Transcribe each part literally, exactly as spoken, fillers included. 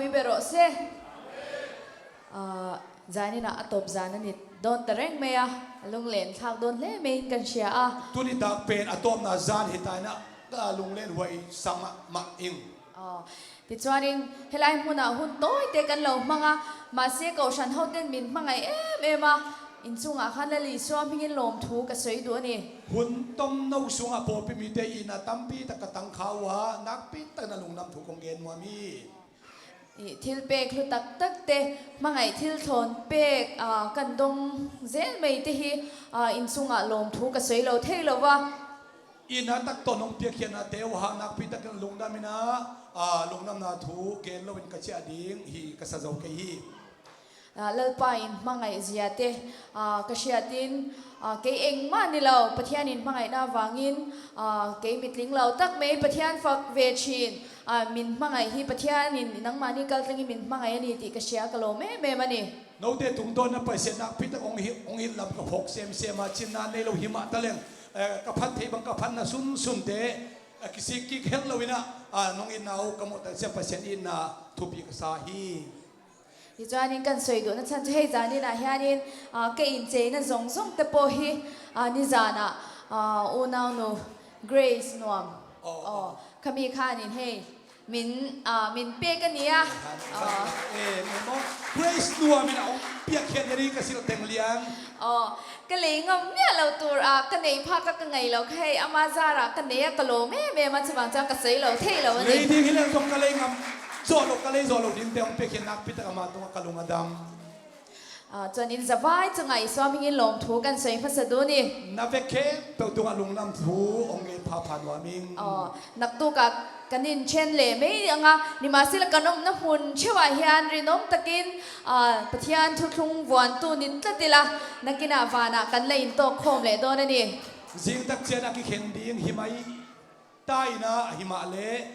Berawh se. Ah, zaninah a tawp zan a ni dawn ta reng mei a, a lunglen thlak dawn hle mei in kan sia a. Tuni tak pen a tawpna zan hi ta inah ka lunglen huai sang mahmah ing. Aw, tichuanin helai hmunah hun tawite kan lo hmang a, mahse kohhran hoten min hmangaih em em a, inn sungah khan Lal Isua hmingin lawmthu ka sawi duh a ni. Hun tomno sungah pawlpi mite itna tampi tak ka tangkha uh a, nakpi tak na lungdam thu kong gen nuam hi. I, thilpek hlu taktakte, hmangaih thilthawn pek, aa, kan dong zel meite hi, aa, inn sungah lawmthu ka sawi lo thei lo va. Itna tak tawh nong piakkhiatnate uh hang nakpi takin lungdam inah, aa, lungdamna thu gen loin ka ciah ding hi ka sa zo kei hi. Aa, Lalpa in hmangaih ziate, aa, ka hriatin, aa, kei engmah ni lo, Pathian in hmangaihna vangin, aa, kei mitling lo tak mei Pathian fak ve chin, aa, min hmangaih hi Pathian in nangmah ni kaltlangin min hmangaih a ni tih ka sia ka lawm em em a ni. Note tungtawn na paisiatna pitak hong hilh, hong hilh lam ka phawk semsem a, cinna nei lo hi mah taleng, eh, ka phat theih bang ka phatna sunsunte, eh, kisik kik het lo inah, ah, nong itna uh ka muh tak ciang Pasian itna thupi ka sa hi. Hi chuanin kan sawi duhna chan chu hei zaninah hianin, ah, kei in cheina zawngzawngte pawh hi, ah, nizanah, ah, unaunu Grace Nuam. Aw, aw, aw. Khami khanin hei min, ah, min pek a ni a. Aw. Eh, mi maw? Grace Nuam in a hong piakkhiat ni ka silh teng liang. Aw, ka lei ngam miah lo tur a, ka neih phak a ka ngai lo kha hei, ama zarah ka nei a ka lawm em em a, chuvang chuan ka sawi lo thei lo a ni. Lei ding hi leng zong ka lei ngam zawh lo, ka lei zawh lo dingte hong piakkhiat nakpi tak ama tungah ka lung a dam. Ah, chuanin zavai chungah Isua hmingin lawmthu kan sawi hmasa duh ni. Na vek khempeuh tungah lungdam thu hong ngen phapha nuam ing. Aw, naktukah kan inṭhen leh mai ang a, nimahsela kan awmna hmun theuhah hian rinawm takin, ah, Pathian thuthlung vuantu ni tlat ila, nakinah vanah kan la intawk khawm leh dawn a ni. Zing tak chian a kikhen ding hi mai ta ina, ahi mah leh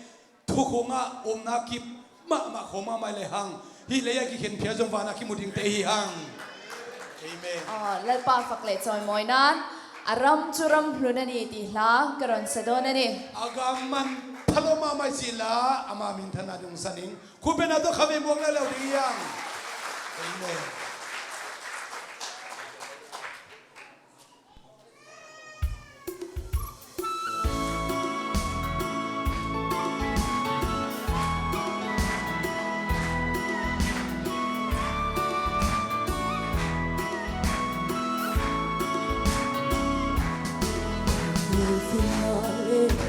thukhungah umna kip mahmah khawm mahmah leh hang, hih lei a kikhen phial zong vanah kimu dingte hi hang. Amen. Aw, Lalpa fak leh chawimawi nan a ram chu ram hlun a ni tih hla ka rawn sa dawn a ni. A gam man pha lo mahmah i cih la, ama minthanna dungsan ing. Khu bena tawh kha vei muak lai lo ding hi hang. Amen.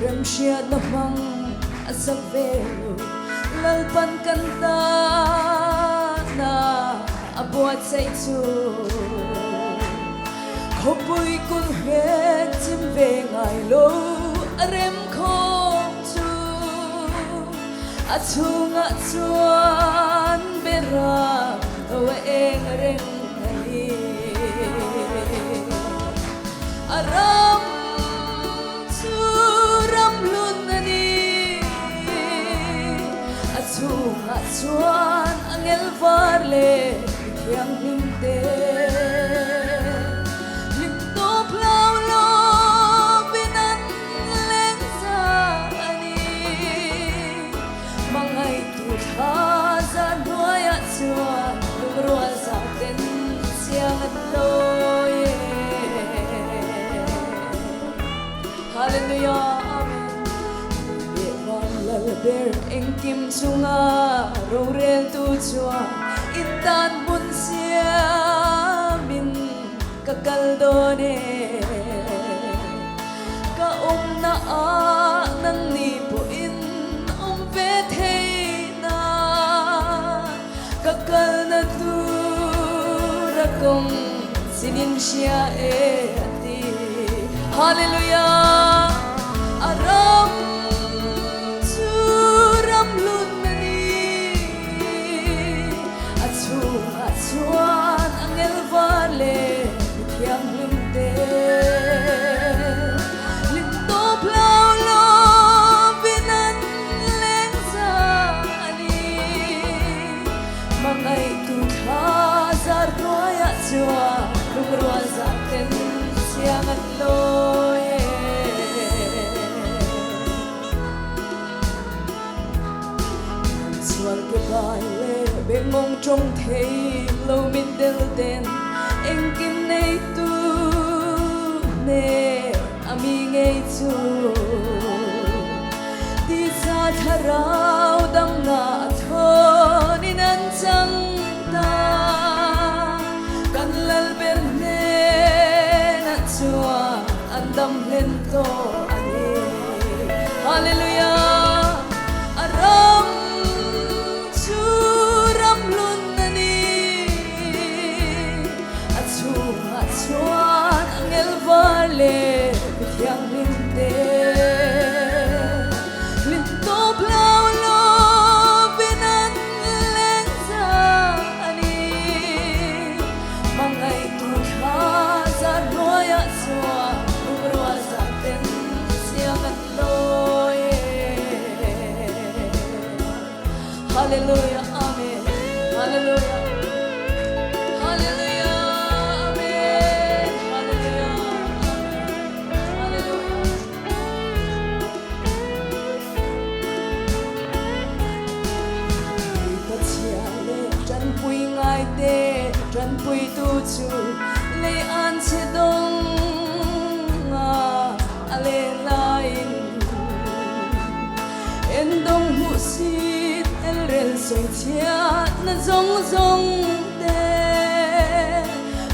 Remhriatna hmang a sak ve lo, Lalpan kan tana a buatsaih chu. Khawpui kul hek chim ve ngai lo a rem khawm chu, a chungah chuan bera lo a eng reng a ni. A ram chu ram hlun a ni, a chungah chuan angel var leh mi thianghlimte hlim tawp hlau lovin an leng zah a ni. Hmangaihtu tha zan hnuaiah chuan lungrual zah ten chiang an lawi e. Hallelujah, amen. Leh vanlal ber engkim chunga roreltu chuan in tan hmun siamin ka kal dawn e. Ka awmnaah nangni pawhin awm ve theihna, ka kalna tura kawng sinin hria e a ti. Hallelujah. A ram chu ram hlun a ni, a chungah chuan angel var leh mi thianghlimte hlim tawp hlau lovin an leng zah a ni. Hmangaihtu tha zar hnuaiah chuan lungrual zah ten chiang an lawi e. Sual ke ba le bengmong ṭong thei lo mitdelten engkim neitu ne a mi ngei cu tisa thlarau damna a thawn in an cang ta. Kan Lalber hnenah chuan an dam hlen tawh a ni. Halleluiah. A ram chu ram hlun a ni. A chungah chuan angel var le mi thianghlimte hlim tawp hlau lovin an leng zah a ni. Hmangaihtu tha zat hnuaiah chuan bungrua zaten siang an lawi. Halleluiah, amen. Halleluiah. Halleluiah, amen. Halleluiah, amen. Halleluiah. Pathian le ṭanpui ngaite, ṭanpuitu chu lei an che dong a a leh laiin, en dong hmuhsit elrel sawi chiatna zawngzawngte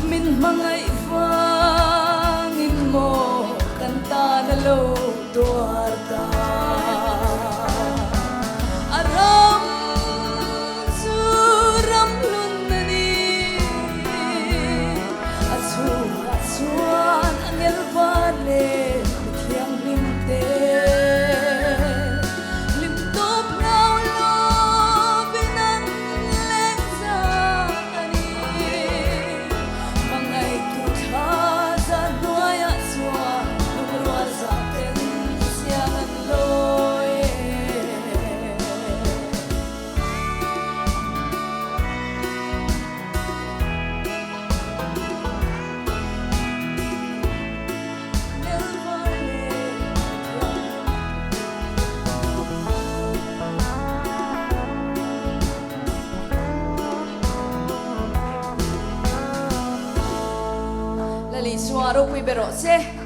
min hmangaih vangin maw kan tan a lo tuar ta. A ram chu ram hlun a ni. A chungah chuan angel var le mi thianghlimte hlim tawp hlau lovin an leng zah a ni. Hmangaihtu tha zat hnuaiah chuan bungrua zaten siang an lawi. Lal Isua ropui beh rawh se.